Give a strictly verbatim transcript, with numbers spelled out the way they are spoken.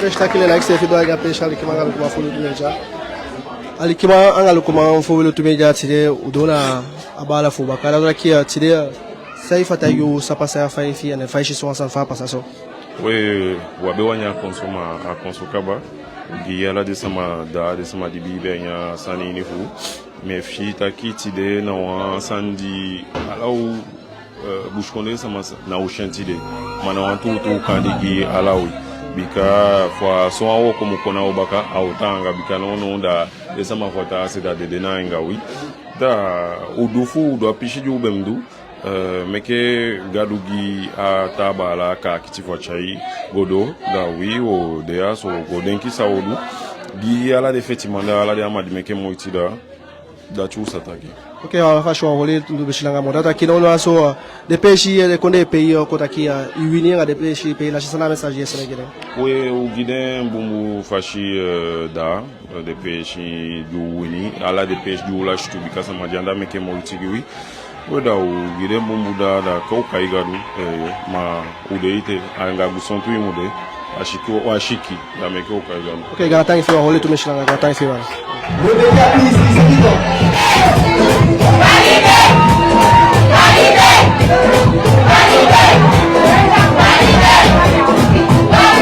Fesi taki, leki seefi du anga peesi, alikiman anga lukuman fu Wi Lutu Media. Alikiman anga lukuman fu Wi Lutu Media, tide u doo na a baala fu u baka. Da u taki, eh, tide, san i fa taigi u san pasa ya, fa i fii en, fa i si sowan sani fa a pasa so? We, u á be wani a kon so, ma a kon so kaba. Gi ala den sama, da den sama di be e nyan sani ini fu u. Mi e fii taki tide na wan sani di ala u, eh, busikondee sama sa-, na u si en tide. Ma na wan tuutuu kande gi ala u. Bika fa sowan wooko mu kon na u baka, a o taanga, bika nownow da den sama fu a taa se da den de na en anga wi. Da u du fu u du a pisi di u be mu du. Eh, meke Gadu gi a taa baala a kaakiti fu a tyai go doo, da wi o de ya so go denki san u o du. Gi ala den fetiman, da ala den sama di meke moiti, da dati u sa taki. Oke, a fasi wan holi tu bisi langa moo. Da taki nownow a so, eh, den peesi, eh, den kondee e pei, eh, kon taki, eh, i wini anga den peesi e pei, na san na a message i e sende gi den? We, u gi den bunbun fasi, eh, da, eh, den peesi di u wini, ala den peesi di u lasi tu, bika sama di anda meke moiti gi wi. We, da u gi den bunbun da, da kon u kai Gadu, eh, ma u de ete, anga gusontu i mu de, a siki, a siki, da meke u kai Gadu. Oke, gaantangi fi i, wan holi tu bisi langa, gaantangi fi i, man.